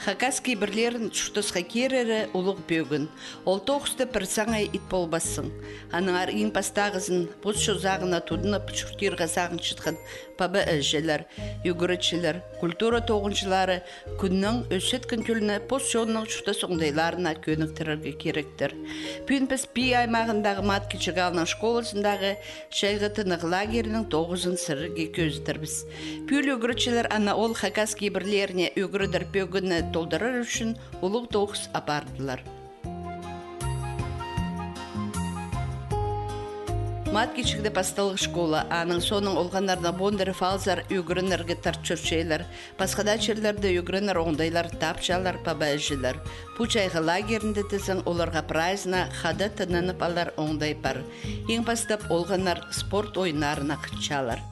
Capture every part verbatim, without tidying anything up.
Хакас кибірлерін чуртасха кирері улуғ пӧгін. Ол тоғысты пір саңай ит полбассың. Аннаңар иң пастағызын пос чозағына тудынып чуртирға сағынчатхан паба-іҷелер, ӱгретчілер, культура тоғынҷылары кӱннің ӧсчеткен тӧлні пос чонның чуртас оңдайларына кӧніктірерге киректер. Пӱӱн піс Пии аймағындағы Маткичік аалның школазындағы чайғы тынағ лагерінің тоғызын сірерге кӧзідербіс. Пӱӱл ӱгретчілер ана ол хакас кибірлеріне ӱгредер пӧгінні толдырар ӱчӱн улуғ тоғыс апардылар. Маткичікте пасталығ школа, аның соонаң олғаннарны Бондарев аалзар ӱгренерге тарт чӧрчелер. Пасха даа чирлерде ӱгренер оңдайлар тапчалар паба-іҷелер. Пу чайғы лагерінде тізең оларға прайзына хада тынанып алар оңдай пар. Иң пастап олғаннар спорт ойыннарына хынчалар.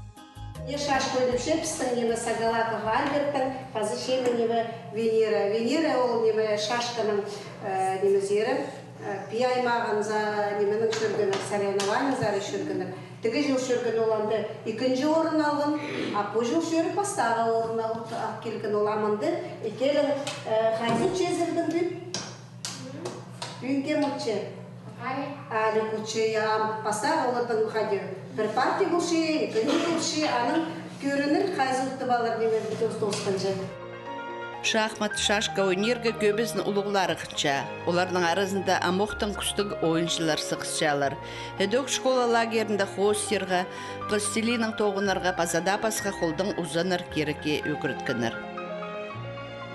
Мына шашка ойнапча пістің ниме Сагалаков Альберттің паза чиме ниме Венера. Венера ол ниме шашканың, э, нимезі, э, Пии аймағын за нименің чӧргені, соревнованиезар чӧргені. Тігі чыл чӧрген ол анда ікінҷі орын алған, а пу чыл чӧріп пастағы орын алып, алып килген ол. А мында ікӧлең, э, хайзы чӧрзердің пӱӱн? Пӱӱн кем утча? Алик утча, я, ам пастағы оларның хайди пір партия полча, ікінҷі полча, анаң кӧрінер, хайзы утып алар, ниме, тоос-, тоосханҷа. Шахмат, шашка ойнирға кӧбізін улуғлары хынча. Оларның аразында амохтаң кӱстіг ойынҷылар сығысчалар. Ідӧк школа лагерінде хоостирға, пластилиннең тоғынарға паза даа пасха холдаң узанар кирекке ӱгреткеннер.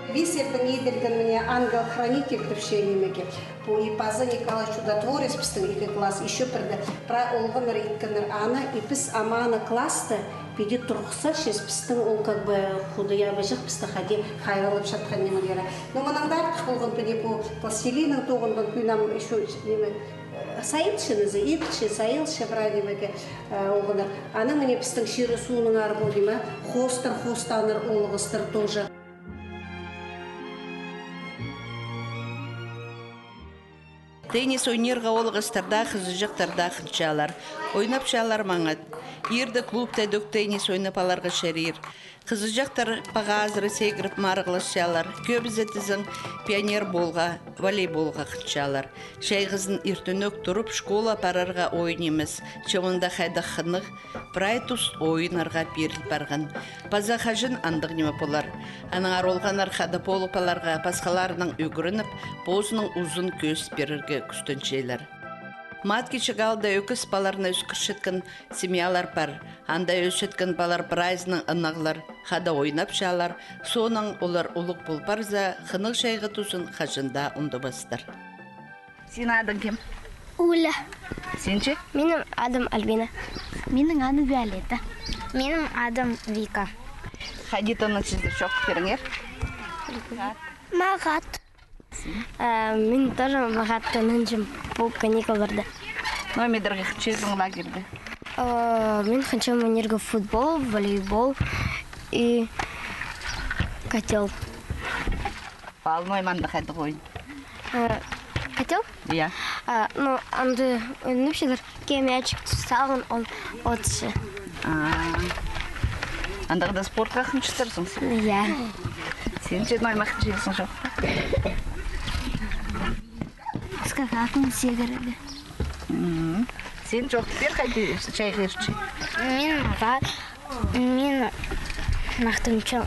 Бисердең иділген мына ангел-хранитель тіпче нимеге. Пу и паза Николай Чудотворец пістің ікі класс, ещё пірде прай олғаннар иткеннер аны, и піс ам аны класста піди турғысчабыс, пістің ол как бы худая бежек, пісті хайди хайраллапчатхан нимелері. Но мынаң даа артых полған, піди пу пластилиннең тоғынған кӱн ам ещё ниме, э, сайылча ниме, итче, сайылча прай нимеге, э, олғаннар. Аны мына пістің чир-суунаңар пу ниме, хоостар, хоостааннар, оолағастар тоже. Теннис ойнирға оолағастар даа, хызыҷахтар даа хынчалар. Ойнапчалар маңат. Иирде клубта ідӧк теннис ойнап аларға чарир. Хызыҷахтар паға азыра сегіріп марығласчалар. Кӧбізі тізең пионерболға, волейболға хынчалар. Чайғызын иртенӧк турып, школа парарға ойын нимес. Че мында хайдағ хынығ, прай тус ойыннарға пиріл парған. Паза хаҷан андағ ниме полар. Аннаңар олғаннар хада полып аларға, пасхаларнаң ӱгреніп, позының узын кӧзіт пирерге кӱстенчелер. Маткичік аалда ӧкіс палаларны ӧскірчеткен семьялар пар. Анда ӧсчеткен палалар прайзынаң ынағлар, хада ойнапчалар, соонаң олар улуғ пол парза, хынығ чайғы тузын хаҷан даа ундубастар. Синің адың кем? Уля. Син че? Минің адым Альбина. Минің адым Виолетта. Минің адым Вика. Хайди тынанчазар, чоохтап пиріңер. Мағат. Э, мин тоже мағат тынанчам пу каникулларда. Ноға идерге хынчазың лагерьде? Э, мин хынчам ойнирға футбол, волейбол и котёл. Палной мында хайдағ ойын? Э, котёл? Я. А, ну, анда ойнапчалар, кем мячик салған, ол утча. А. Андағда спортха хынчатарзың син? Я. Син че, Нойма, хынчазың чоохтап? Скакалканаң сегірерге. М. Син чоохтап пир, хайди чайғырчазың? Мин мағат Мин махтанчам.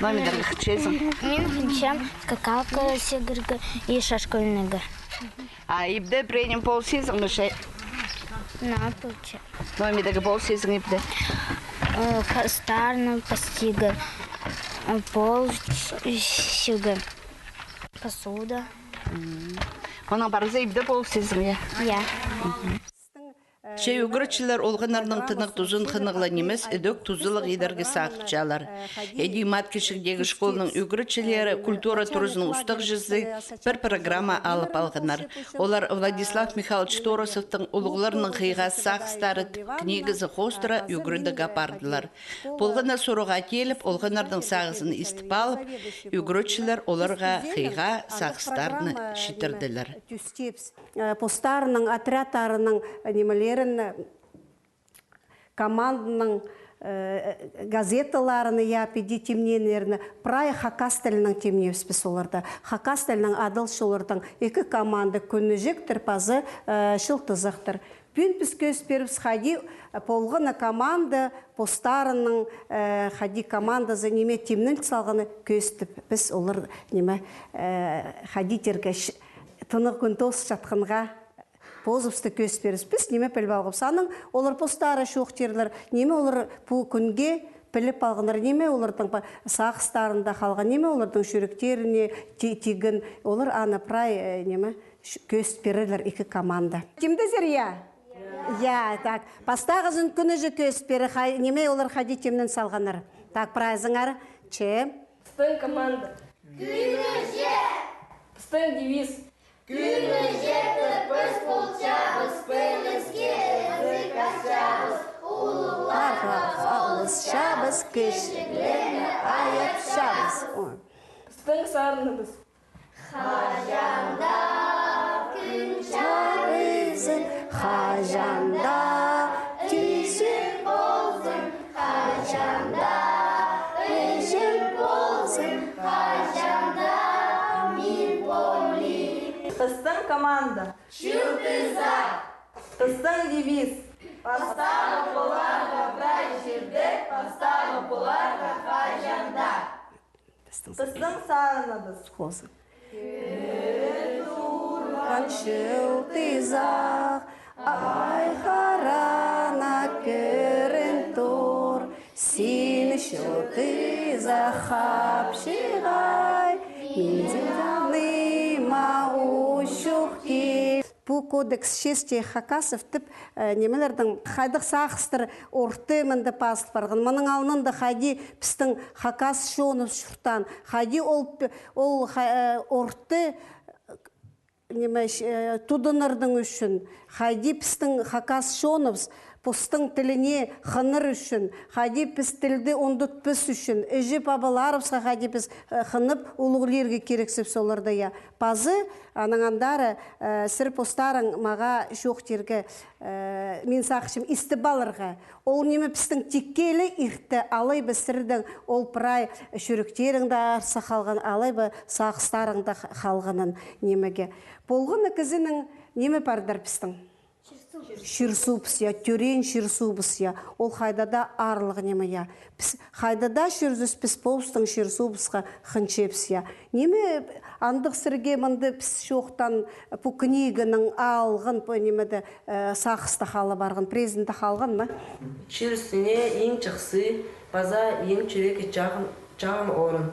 Ноға идерге хынчазың? Мин хынчам скакалка сегірерге и шашка ойнирға. А ибде пірее ниме полысчазың ма че? Ноо полысчам. Ноға идерге полысчазың ибде? Э, хастарны пастирға, э, полысчам. Посуда. М. Мынаң парза ибде полысчазың, я? Я. Че ӱгретчілер олғаннарның тынағ тузын хынығ ла нимес, ідӧк тузалығ идерге сағынчалар. Іди Маткичіктегі школаның ӱгретчілері культура туразының устағҷызы пір программа алып алғаннар. Олар Владислав Михайлович Торосовтың «Улуғларның хыйға сағыстары» тіп книгазы хоостыра ӱгредіг апардылар. Полған на сурығға тееліп, олғаннарның сағызын истіп алып, ӱгретчілер оларға хыйға сағыстарны читірділер. Тӱстебіс, э, постарының, отрядтарының, э, нимелерін, э, команданың, э, газеталарны, я, піди тимнееннерні, прай хакас тілінең тимнеебіс піс оларны. Хакас тілінең адалча оларның ікі команда, «Кӱнҷектер» паза, э, «Чылтызахтар». Пӱӱн піс кӧзіт пирербіс, хайди, э, полған на команда, постарының, э, хайди командазы ниме тимнен салғаны кӧзіт пирербіс, олар ниме, э, хайди тирге, тынағ кӱн тоозылчатханға позыбысты кӧзіт пирербіс. Піс ниме піліп алғабыс. Анаң олар постары чоохтирлар, ниме олар пу кӱнге піліп алғаннар, ниме оларның па-, сағыстарында халған, ниме оларның чӱректеріне ти-, тиген, олар аны прай, э, ниме, кӧзіт пирерлер ікі команда. Тимдезер, я? Я, так. Пастағызын Кӱнҷек кӧзіт пирер, хай-, ниме олар хайди тимнен салғаннар. Так, прайзыңар. Че. Пістің команда. Кӱнҷек. Пістің девиз. Кӱнҷектер піс полчабыс, піліске ізік асчабыс, улуғларға халысчабыс, кічіглерні айапчабыс. Пістің сарыныбыс. Хаҷан даа кӱн чарызын, хаҷан даа тӱзік ползын, хаҷан даа іҷем ползын, хаҷан даа мин полим. Пістің команда. Чылтызах. Пістің девиз. Пастағы поларға прай чирде, пастағы поларға хаҷан даа. Пістің сарыныбыс. Хозы. Кӧрін турған чылтызах, ай харана кӧрін тур, син чылтызах хапчығ ай, мин дее аныма учух кил. Пу кодекс чести хакасов тіп, э, нимелернің хайдағ сағыстар орты мында пазыл парған. Мының алнында хайди пістің хакас чоныбыс чуртаан, хайди ол п-, ол ха-, э, орты, э, ниме, э, тудынарның ӱчӱн, хайди пістің хакас чоныбыс постың тіліне хыныр ӱчӱн, хайди піс тілді ундутпас ӱчӱн, іҷе-пабаларыбысха хайди піс, э, хынып, улуғлирға кирексібіс оларны, я. Пазы, анаң андары, э, сірер постарың мағаа чоохтирға, э, мин сағынчам, истіп аларға. Ол ниме пістің тикке ле иртті, алай ба сірернің ол прай чӱректеріңде арса халған, алай ба сағыстарыңда х-, халғанын нимеге. Полған на кізінің ниме пардыр пістің? Чир-суубыс, я, тӧреен чир-суубыс, я. Ол хайда даа аарлығ ниме, я. Піс хайда даа чӧрзебіс, піс полыстың чир-суубысха хынчабыс, я. Ниме андағ сірерге мында піс чоохтаан, пу книганың алған, пу нимеде, э, сағыста хал парған, президентте халған ма? Чир ӱстӱне иң чахсы паза иң чӱрекке чағын, чағын орын.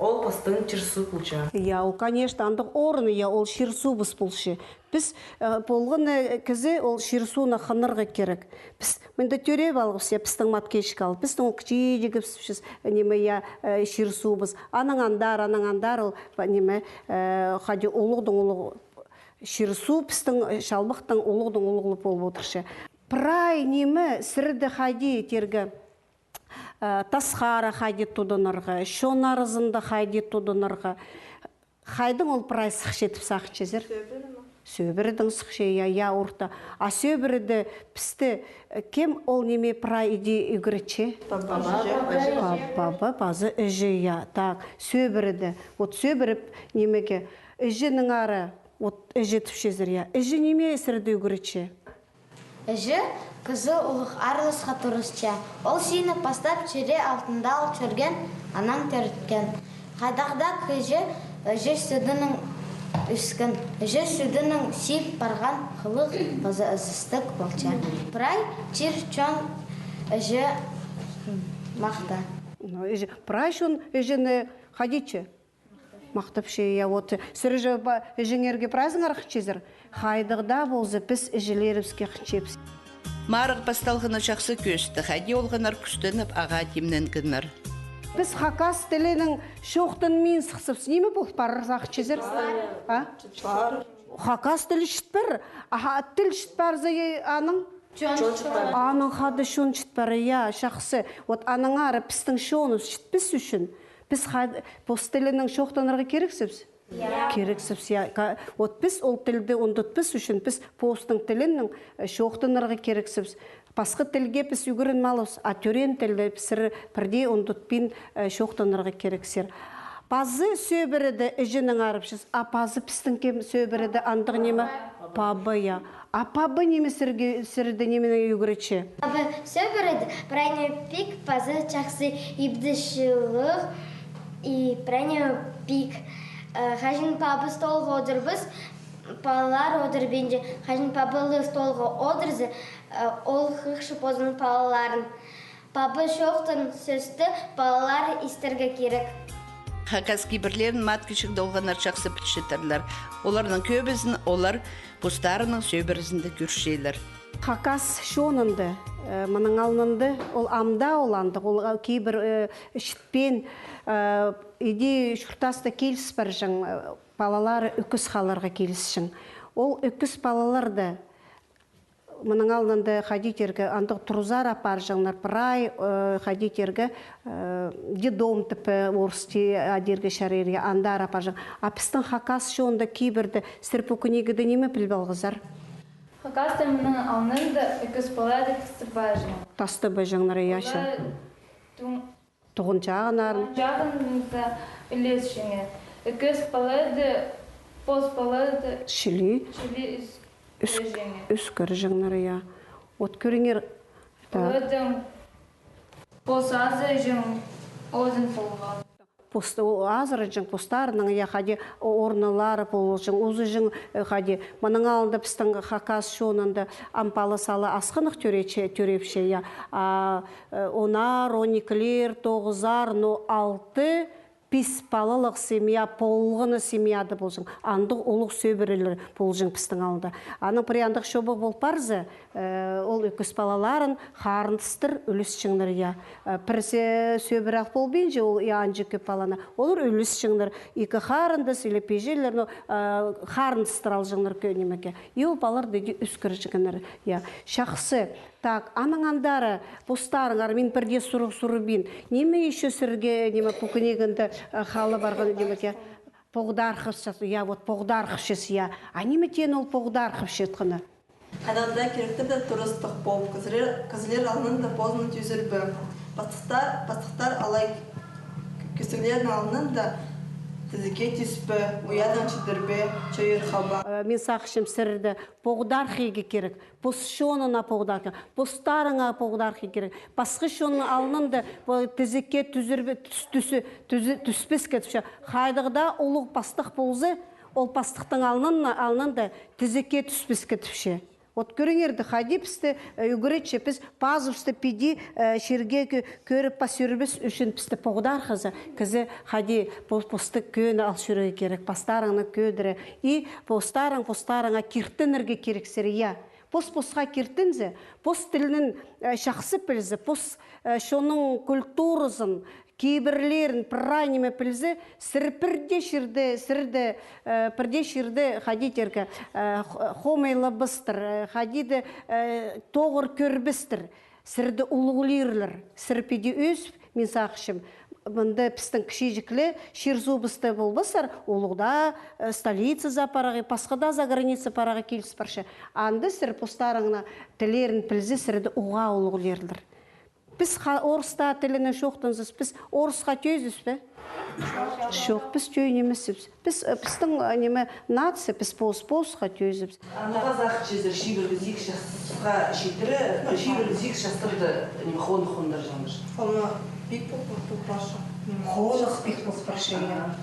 Ол пістің чир-суубыс полча. Я, ол, конечно, андағ орын, я, ол чир-суубыс полча. Піс, э, полған, э, кізі ол чир-сууны хынарға кирек. Піс мында тӧреп алғабыс, я, пістің Маткечка аал, пістің ол кічіҷегібіс, ниме, я, э, чир-суубыс. Анаң андар, анаң андар ол, па-, ниме, э, хайди улуғ-, улуғ чир-суу пістің, э, Чалбахтың улуғ-, улуғ пол одырча. Прай ниме сірерде хайди тирге, э, тасхара хайди тудынарға, чон аразында хайди тудынарға. Хайдаң ол прай сыхча тіп сағынчазар? Сӧбіредең сыхча, я, я, орта. А сӧбіреде пісті, э, кем ол ниме прай иди ӱгретче? Паба. Паба, паза іҷе, я. Так, сӧбіреде. Вот сӧбіреп нимеге, іҷенің ары, вот іҷе тіпчезер, я. Іҷе ниме сірерді ӱгретче? Іҷе кізі улуғ араласха турысча. Ол сині пастап чире алтында ал чӧрген, анаң тӧріткен. Хайдағ даа кізі іҷе сӱдінең ӧскен, іҷе сӱдінең сип парған хылығ паза ызыстығ полча. Прай чир-чон іҷе махта. Ну, іҷе, прай чон іҷені хайди итче? Махтапча, я, вот. Сірер же ба-, іҷеңерге прайзыңар хынчазар. Хайдағ даа полза, піс іҷелерібіске хынчабыс. Марығ пасталғаны чахсы кӧзітті, хайди олғаннар кӱстеніп, ағаа тимненгеннер. Піс хакас тілінең чоохтанмин сыхсабыс, ниме пол парар сағынчазар? А? Хакас тілі чіт пар, а тіл чіт парза, е, аның? Чон чіт пар. Аның хада чон чіт пар, я, чахсы. Вот анаң ары пістің чоныбыс чітпес ӱчӱн, піс хад-, пос тілінең чоохтанарға кирексібіс? Я. Кирексібіс, я. Ка-, вот піс ол тілді ундутпас ӱчӱн, піс постың тілінең, э, чоохтанарға кирексібіс. Пасха тілге піс ӱгреніп аларбыс, а тӧреен тілді піс пірдее ундутпин, э, чоохтанарға кирексер. Пазы сӧбіреде іҷенең арапчазар, а пазы пістің кем сӧбіреде андағ ниме? Паба, я. А паба ниме сірерге, сірерді нименең ӱгретче? Паба сӧбіреде прай ниме пик пазы чахсы, ибде чылығ, и прай ниме пик. Э, хаҷан паба столға одырбас, палалар одырбинча, хаҷан паба ла столға одырза, э, ол хығырча позының палаларын. Паба чоохтаан сӧсті палалар истерге кирек. Хакас кибірлерін мат кічіг толғаннар чахсы пілчеттірлер. Оларның кӧбізін олар постарының сӧбірезінде кӧрчелер. Хакас чонында, э, мының алнында, ол ам даа ол андағ, ол, э, кибір, э, читпеен, э, иди чуртаста киліс парҷаң, э, палалары ӧкіс халарға килісчең. Ол ӧкіс палаларны мының алнында, хайди тирге, андағ турзар апарҷаңнар, прай, э, хайди тирге, э, детдом тіп, э, орыс тілі адирға чарир, я, андар апарҷаң. А пістің хакас чонында кибірде сірер пу книгада ниме піліп алғазар? Хакаста мының алнында ӧкіс палаларны тастабаҷаң. Тастабаҷаңнар, я, ча. Олар туң- Туғанҷағыннар. Туғанҷағыннар ӱлесчеңнер. Ӧкіс палаларны, пос палаларны чіли. Чіли ӧс-, ӧс-, ӧскірҷеңнер. Ӧскірҷеңнер, я. От кӧріңер. Так. Оларның пос азыраҷаң, озын полған. Пос, о, азыраҷаң, постарының, я, хайди о-, орыннары полҷаң, узаҷаң, э, хайди. Мының алнында пістің хакас чонында ам пала сала асхынах тӧрепче, тӧрепче, я. А, э, онар, он ікілер, тоғызар, но алты, пис палалығ семья, полған семьяда полҷаң. Андағ улуғ сӧбірелер полҷаң пістің алнында. Анаң пірее андағ чобағ пол парза, э, ол ӧкіс палаларын харындастар ӱлесчеңнер, я. Э, пір сӧ-, сӧбіре ах полбинча, ол, я, анҷа кӧп паланы. Олар ӱлесчеңнер. Ікі харындас или пиҷелер, но, э, харындастар алҷаңнар кӧ-, нимеге. И ол палалар даа ӧскірҷеңнер, я. Чахсы. Так, анаң андар постарыңар, мин пірдее сурығ сурыбин. Ниме ещё сірерге, ниме, пу книгада, э, хал парған, ниме, ке? Поғдархапчазар, я, вот, поғдархапчазар, я. А ниме теен ол поғдархапчатханы? Хайдағ даа киректер дее турыстығ пол, кізілер, кізілер алнында позын тӱзірбе. Пастыхтар, пастыхтар алай кӧ-, кӧзіглернің алнында тізеге тӱспе, уядаң чідірбе, чойыр хаба. Э, мин сағынчам, сірерді поғдархирға кирек. Пос чоныңа поғдархи, постарыңа поғдархи кирек. Пасха чонның алнында пу тізеге тӱзірбе, тӱс-, тӱсі-, тӱзі-, тӱспеске тіпче. Хайдағ даа улуғ пастых полза, ол пастыхтың алнын-, алнында тізеге тӱспеске тіпче. От кӧріңер дее, хайди пісті, э, ӱгретче, піс пазыбысты піди, э, чирге кӧ-, кӧріп пас чӧрбес ӱчӱн пісті поғдархаза, кізі хайди пос-, посты кӧні ал чӧрерге кирек, постарыңны кӧдіре. И постарың, постарыңа киртінерге кирексер, я. Пос-посха киртінзе, пос тілін, э, чахсы пілзе, пос, э, чонның культуразын, кибірлерін, прай ниме пілзе, сірер пірдее чирде, сірерді, э, пірдее чирде хайди тирге, э, х-, хомайлабастыр, э, хайди даа, э, тоғыр кӧрбестір. Сірерді улуғлирлар, сірер піди ӧс, мин сағынчам, мында пістің кічіҷек ле чир-суубысты полбассар, улуғ даа, э, столицазар парарға, пасха даа за граница парарға киліс парча. Анда сірер постарыңның тіллерін пілзе, сірерді уғаа улуғлирлар. Піс ха-, орыс тілінең чоохтанзабыс, піс орысха тӧӧйзібіс пе? Чох, піс тӧӧй нимеспіс. Піс, э, пістің, э, ниме, нация, піс пос-, посха тӧӧйзібіс. Андағ сағынчазар, чибіргі сигіс часха читіре, ну, чибіргі сигіс частарда, ниме, хонах хондарҷаңнар. Хонах пик пол-, пол парча. Хонах пик пол парча, я.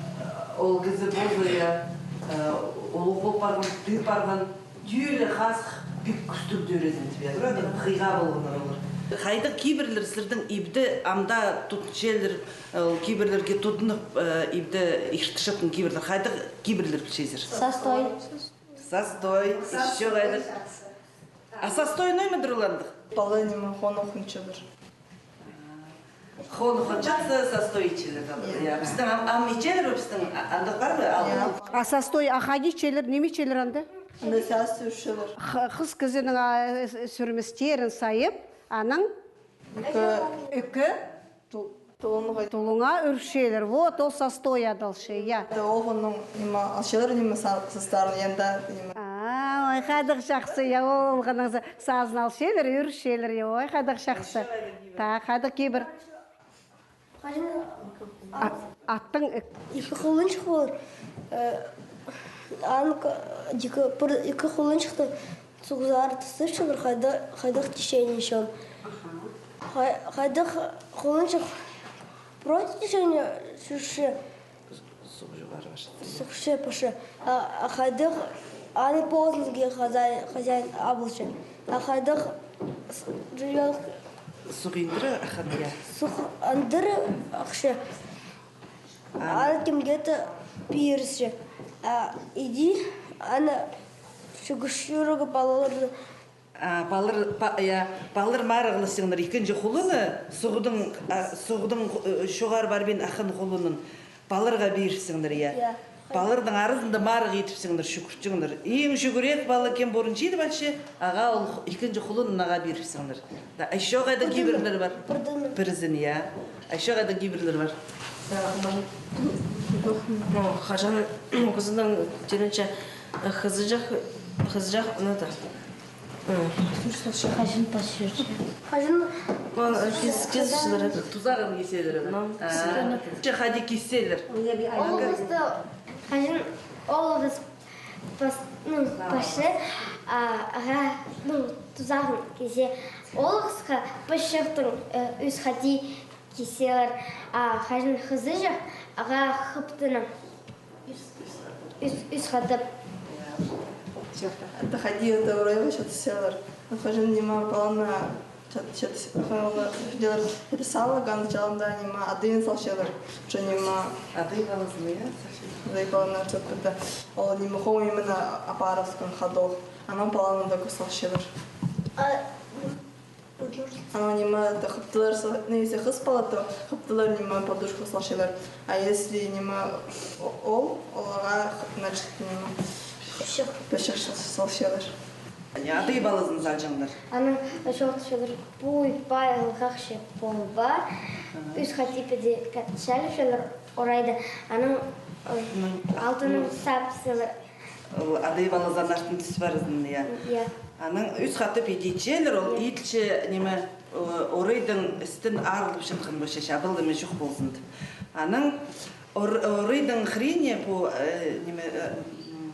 Ол кізі позы, я, э, улуғ пол парған, тыып парған, тӧӧй ле хазых пик кӱстіг тӧрезін тіп, я, тура, хыйға полғаннар олар. Хайдағ кибірлер сірернің ибде ам даа тутчалар, ол кибірлерге тудынып, э, ибде иртірчеткен кибірлер. Хайдағ кибірлер пілчезер? Састой. Састой. Ещё хайдағ? А састой ниме дір ол андағ? Пала ниме, хонах хончалар. Хонах хончатса, састой итчелер. Я. Я, пістің ам, ам итчелер, пістің а-, андағ пар ба? Ал-, я. А састой, а хайди итчелер, ниме итчелер анда? Анда сас ӱрчелер. Х-, хыс кізінің, а, с-, сӱрместерін сайып, анаң? Ӱкі. Ӱкі? Ту-, тулуңға. Тулуңға ӱрчелер. Вот, ол састой адалча, я. Оғынның, ниме, алчалар, ниме, са-, састарын, анда, ниме. А, Хайдағ чахсы, я, ол, ол ханаңзы сазын алчалар, ӱрчелер, я, ой, хайдағ чахсы. Та, хайдағ кибір. Хаҷан? А, аттың ік- Ікі хулунҷых полар. Э, аның ка-, ікі, пір, ікі хулунҷыхты суғзар тастапчалар, хайда-, хайдағ течение чон. Хай-, хайдағ хулунҷых против течения чӧрче. Суғ чоғар пасча. Суғ чоғар пасча. А, а хайдағ аны позынға хозяин, хозяин абылча. А хайдағ с-, жеребёнок. Суғ индіре ахча, я. Суғ андыра ахча. Аны кемге-де пирче. А иди аны чӱгӱрче палаларны. А, палалар, па-, я, палалар марығласчаңнар ікінҷі хулуны, суғдың, а, суғдың, э, чоғар парбин аххан хулунын палаларға пирчеңнер, я. Я. Палаларның аразында марығ идіпчеңнер, чӱгӱртчеңнер. Иң чӱгӱрек пала кем пурун читіп алча, ағаа ол ху-, ікінҷі хулунын ағаа пирчеңнер. Да, а ещё хайдағ кибірлер пар? Пірдең. Пірдең, я. А ещё хайдағ кибірлер пар? Ну, хаҷан кізінің тиңненче, э, хызыҷах, хызыҷах, ну да. Хаҷан пасча. Хаҷан. Ол, э, кис-, кис-, кисчелер. Тузағын кисчелер. Ну. А. Че хайди кисчелер. Ол хызыҷах, хаҷан ол хызыҷах пас-, ну, пасча, а, ағаа, ну, тузағын кисче. Ол хызыҷахха пасчахтың, э, ӱс хати кисчелер, а хаҷан хызыҷах, ағаа хыптыны. Ӱс, ӱс хати. Че хайди, это орайға чатчалар. Хаҷан ниме паланы чат-, чат-, хайди, чат салған чалында ниме адайын салчалар. Че ниме. Адай палазына, я, салчалар. Адай паланы чатпыда. Ол ниме хом именно апарысхан ходок. Анаң паланы да кӧс салчалар. А, Ана ниме, это хыптылар, ну, если хыс пала, то хыптылар ниме подушка салчалар. А если ниме о-, ол, оларға, значит, ниме, пічік салчалар. Ана адай палазын салчаңнар. Анаң чоохтапчалар, пу пай ылғахчы полбаан, ӱс хати піди катчалчалар орайда. Анаң, э, алтыны сапчалар. Ол адай палазы артын тӱс парзын, я. Я. Анаң ӱс хати піди итчелер, ол иділче, ниме, о-, орайдың істін арылып чатхан полча, чабал ниме чох ползын тіп. Анаң ор-, орайдың хыринее пу, э, ниме, э, м,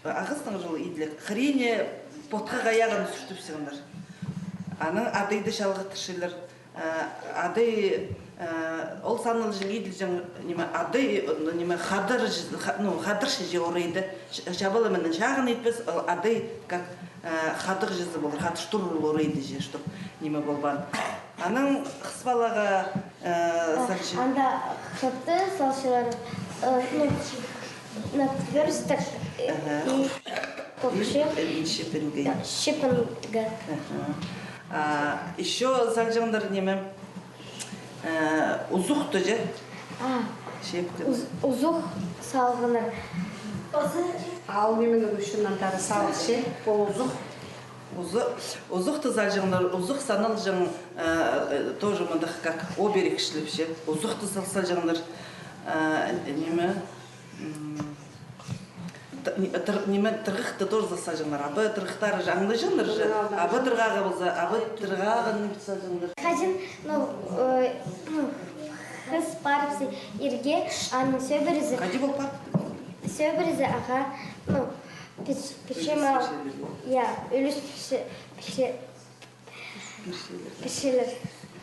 ағастың чол иділік. Хыринее потхах аяғын сӱртіпчеңнер. Анаң адайды чалғыттырчалар. Э, адай, э, ол саналҷаң, иділҷең, ниме, адай, э, ниме, хадар, ха-, ну, хадарча же орайда. Ч-, чабал ниме чағын итпес, ол адай, как, э, хадығ чазы полар, хадыр турар орайда же, чтоб ниме полбаан. Анаң хыс палаға, э, салча. Анда хыпты салчалар, э, ну, наперсток, э, и кӧкче. И, э, щепеньге. Щепеньге. Аха. А ещё салҷаңнар ниме? Э, узухты же. А. Щепка. Уз-, узух салғаннар. Ол нимені ӱчӱн андағ салча, ол узух. Узу-, узухты салҷаңнар, узух саналҷаң, э, э, тоже мындағ, как оберег ішлепче. Узухты сал-, салҷаңнар, э, ниме, м, Т-, ни-, тыр-, ниме, тырғыхты тоже салҷаңнар. Абы тырғыхтары же аңлаҷаңнар же. Абы тырғағы полза, абы тырғағын салҷаңнар. Хаҷан, ну, э, ну, хыс парыбысса ирге, аның сӧбірезі. Хайди пол пар? Сӧбірезі ағаа, ну, піч-, пічем ал. Я, ӱлӱс піче-, піче-, пічелер.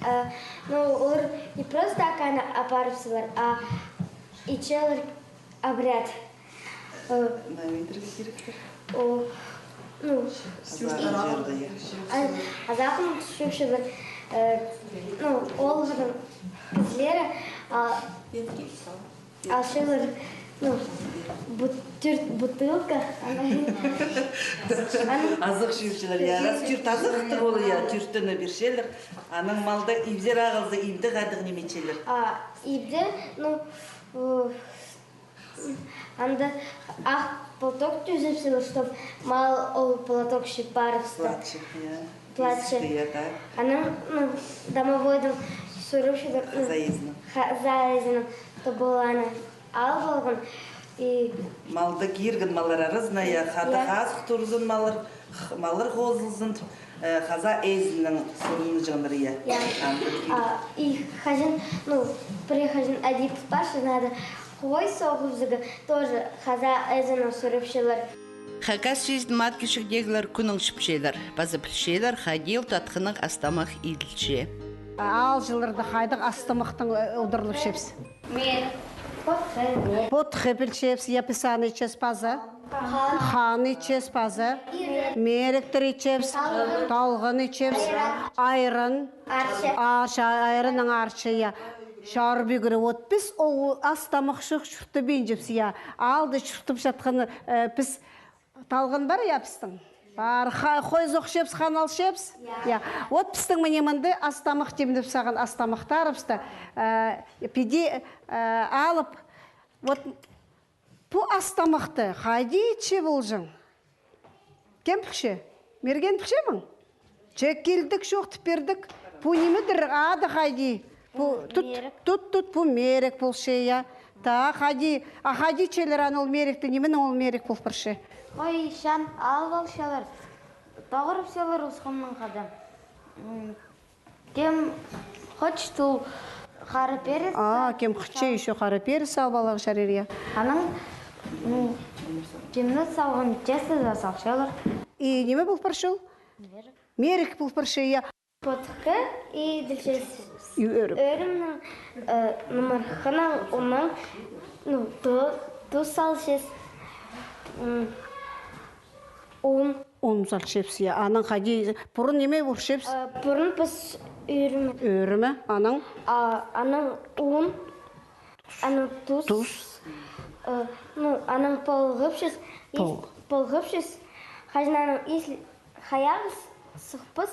А, ну, олар не просто так аны апарыбысчалар, а итчелер обряд. Э, Наа идерге кирек пе? О, ну, азағын чӧрчелер. Э, ну, ол хырин кізілері, а, алчалар, ну, бут-, тӧрт бутылка. Азых чӧрчелер, я. Раз тӧрт азых тіп ол, я, тӧртін пирчелер. Анаң малда ибзер ағылза, ибде хайдағ ниме итчелер? А, ибде, ну, э, анда ах платок тӱзепчелер, чтоб мал ол платокче парыбысса. Платчик, я. Платчик. Исті, я, так. Анаң, ну, домовойдаң сурапчалар, ну, хозяиннең. Хозяиннең, чтобы ол аны алып алған. И малды кирген маллар аразына, я, хада, я, хазых турзын маллар, х-, маллар хозылзын, э, хаза ээзінең сурынҷаңнар, я. Я. Анда кир- А, и хаҷан, ну, пірее хаҷан адит парча, надо хой соғыбызарға, тоже хаза ээзінең сурыпчалар. Хакас чиизін мат кічігдегілер кӱннең чіпчелер. Паза пілчелер, хайди ол татхыннығ ас-тамах иділче. Аалҷыларда хайдағ ас-тамахтаң, э, удурлапчабыс? Мер. Потхы, мер. Потхы пілчебіс, я, піс аны итчебіс паза. Хан. Хан итчебіс паза. Мер. Мер итчебіс. Талған. Талған итчебіс. Айран. Айран. Арча. Арча, айраннаң арча, я. Чарбигіре, вот піс ол ас-тамах чох чуртабинчабыс, я. Аалда чуртап чатхан, э, піс Талған пар, я, пістің? Пар, ха-, хой соғчабыс, хан алчабыс? Я. Я. Вот пістің міне мында ас-тамах тимнеп салған, ас-тамахтарыбысты, э, піди, э, алып, вот пу ас-тамахты хайди итче полҷаң? Кем пілче? Мерген, пілче мің? Че килдік, чоохтап пирдік. Пу ниме тір, ады хайди? Пу тут, мерек. Тут, тут, пу мерек полча, я. Та, хайди, а хайди итчелер аны ол меректі, нименең ол мерек пол парча? Хой, чан алып алчалар, тоғырапчалар усхуннаң хада. М, кем хочет, ол хара перец. А, кем хочет, ещё хара перец алып аларға чарир, я. Анаң, м, тимнеп салған тесто даа салчалар. И ниме пол парча ол? Мерек. Мерек пол парча, я. Потхы и ділчебіс. И ӧрім. Ӧрімнің, э, нымырхынаң, оннаң, ну, ту-, туз салчабыс. М, ун. Ун салчабыс, я. Анаң хайди, пурун ниме урчабыс? Э, пурун піс ӧрімі. Ӧрімі, анаң? А, анаң ун. Анаң туз. Туз. Э, ну, анаң полғапчабыс. Пол- Полғапчабыс. Хаҷан анаң, если хайағас сыхпас,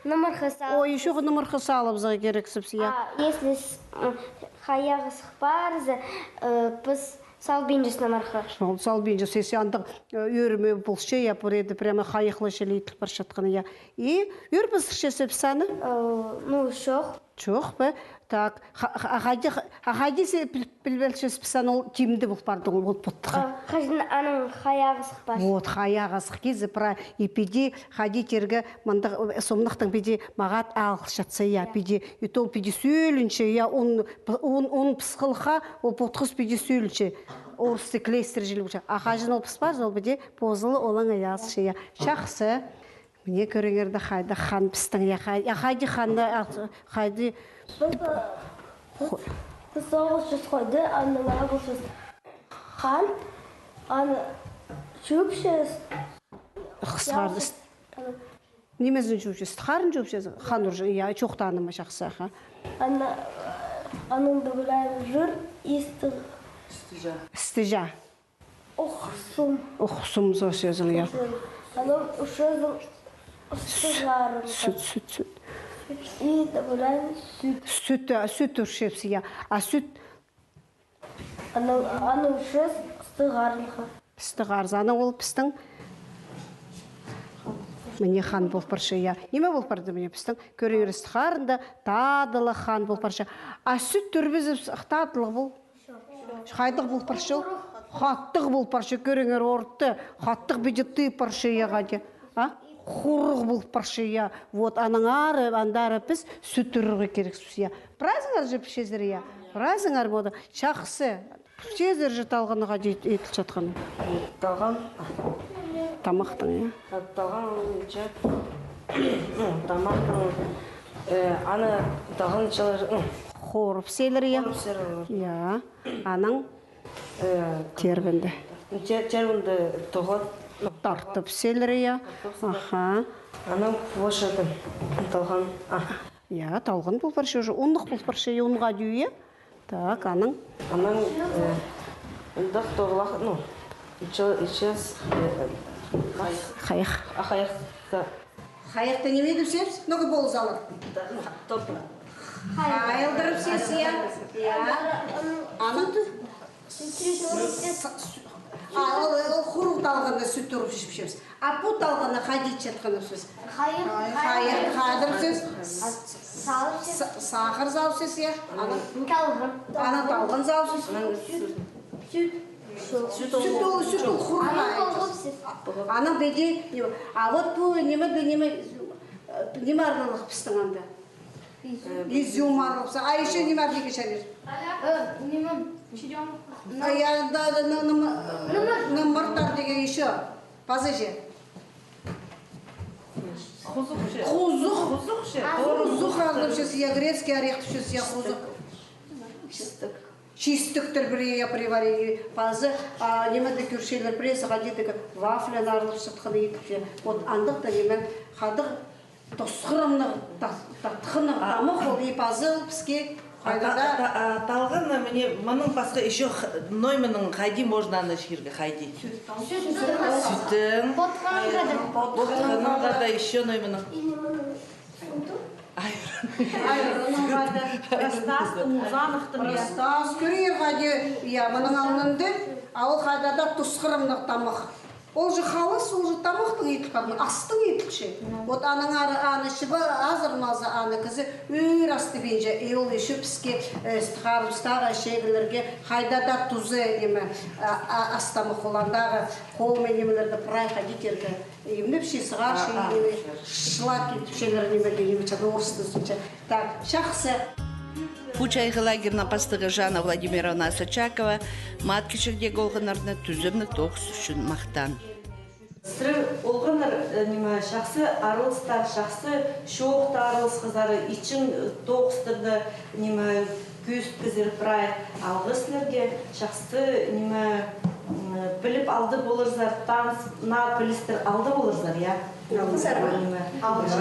нымырха салып. Ой, ещё нымырха салыбызарға кирексіпче, я. А если с-, м, хайағас сых парза, э, піс салбинчабыс нымырха. Сал-, салбинчабыс, если андағ, э, ӧрімі полча, я, пу реде прямо хайахлай чіли итіл парчатхан, я. И ӧр пызырчабыс аны? Э, ну, чох. Чох па? Так, ха-, ха-, а хайди, а хайди син піл-, пілбелчезің, піс аны ол тимде пол парды, ол, ол потхы. А, хаҷан аның хайағы сых пар. Вот, хайағы сых килзе, пра, и піди, хайди тирге, мындағ, э, сомнахтаң піди мағат алғылчатса, я, я, піди, и то ол піди сӧлінче, я, он, п-, он, он пысхылха, ол потхыс піди сӧлінче. Орыс тілі клейстер чіли полча. А хаҷан ол пыс парза, ол піди позылы олаң аясча, я. Чахсы. Міне, кӧріңер дее, хайдағ хан пістің, я, хай-, я, хайди ханны, а, хайди. Піс, піс, піс тоғыс чӱс хойды, аны ағылчабыс хан, аны чӱӱпчебіс. Хысхар-, нимезін чӱӱпчебіс? Харын чӱӱпчебіс, хан урча, я, чоохтаным чахсы, аха. Аны, анаң добавляем жир и сты-, стыжа. Стыжа. Ох, сум. Ох, сум за сӧзің, я. Анаң ӱчӱзін сты харын. Сӱт, сӱт, сӱт. И добавляем сӱт. Сӱт, а, сӱт ӱрчебіс, я. А сӱт? Анаң, анаң ӱчӱзін сты харынға. Сты харза, анаң ол пістің. Міне хан пол парча, я. Ниме пол парды, міне пістің. Кӧріңер, сты харында тадылығ хан пол парча. А сӱт ӱрбезіп, тадылығ пол. Хайдағ пол парча ол? Хаттығ пол парча, кӧріңер, орты. Хаттығ піди тыып парча, я, хайди. А? Хуруғ пол парча, я. Вот, анаң ары, андары піс сӱт ӱрерге кирексіпче, я. Прайзыңар же пілчезер, я. Прайзыңар мода. Чахсы. Пілчезер же талғаннаң хайди ит-, итілчатханын? Талған. Тамахтаң, я. Талған, че, ну, тамахтаң, э, аны талғанҷылар, ну, хорып салар, я. Хорып салар. Я. Анаң, э, тербенде. Те-, тербенде тоғат. Тартып салар, я. Тартып салар. Аха. Анаң площадь талған. А. Я, талған пол парча уже. Уннығ пол парча, я, унға тӧӧй, я. Так, анаң. Анаң, э, ындағ тоғылах, ну, иче-, ичес, э, хайах. Хайах. А хайах, да. Хайахты ниме тіпчебіс? Ну-ка, пол салып. Да, ну, топ. Хайылдырып сес, я. Я. Аны. А, ол, ол хуруғ талғаннаң сӱт ӱріп чіпчебіс. А пу талғаннаң хайди итчеткен сӧс? Хайыр, хайыр, хайыр, хайыр сӧс. С-, сахар салып сӧс, я. Ана талған. Ана талған салып сӧс. Сӱт. Сӱт. Сӱт ол, сӱт ол хурғай. Анаң піди, а вот пу ниме, пу ниме, э, ниме аарлығ пістің анда? Изюм аарлығ пістің. А ещё ниме аарлығ чарир? Э, ниме, чирёнок. А, я, да, да, нымырт аарлығ ещё. Пазы же. Хузух че. Хузух. Хузух че. Хузух аарлығ пістің, я, грецкий орех тіпчебіс, я, хузух. Чистек. Чистектер пірее, я, приварили. Пазы, а, ниме дее кӧрчелер, пірее сағат итігі вафляны аарлығ чатханы итіп че. Вот андағ даа ниме, хайдағ тосхырымнығ, та-, татхынығ тамах ол, и пазы піске хайдағ даа. Талғаны, міне, мының пасха ещё х-, ноо мының хайди можно аны чирге, хайди? Сӱттең. Потханға даа. Потханға даа ещё ноо мының. Айранға даа. Прастастың, узанахтың, я. Прастас кӧрер хайди, я, мының алнында, а ол хайдағ даа тосхырымнығ тамах. Ол же халас, ол же тамахтың иділ парған, астың иділче. Вот анаң ары аны чіба азырмаза, аны кізі ӧӧр астыбинча, и ол ещё піске, э, стхарымыстағы шегілерге хайдағ даа тузы, ниме, а, а, ас тамах ол, андағы холмай нимелерді прай хайди тирге. Имнеп чи сығар, чи шлаки тіпчелер нимеге, ниме чада орыстың сынча. Так, чахсы. Пу чайғы лагерьнің пастығы Жанна Владимировна Сачакова Мат кічігдегі олғаннарны тӱзімніг тоғыс ӱчӱн махтаан. Сірер олғаннар, э, ниме, чахсы аралыстар, чахсы чоохтарығызар, итчең, э, тоғыстарда, ниме, кӧзіткезер прай. Алғыс сірерге, чахсы, ниме, м, піліп алды поларзар, таныс, наа пілістер алды поларзар, я? Алғыс. Ниме, алғыс.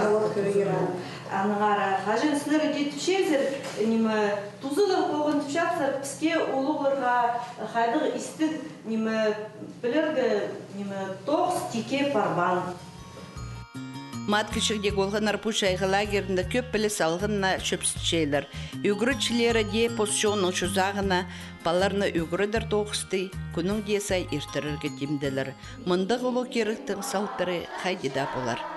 Аннаңар, хаҷан сірер дее тіпчезер, ниме, тузалығ полған тіпчезер, піске, улуғларға, хайдағ истіг, ниме, пілерге, ниме, тоғыс тикке парбаан. Мат кічігдегі олғаннар пу чайғы лагерьнда кӧп піліс алғанына чӧпсітчелер. Ӱгретчілері дее пос чонның чозағына палаларны ӱгредер тоғысты кӱннің дее сай иртірерге тимделер. Мындағ улуғ киректің салтары хайди даа полар.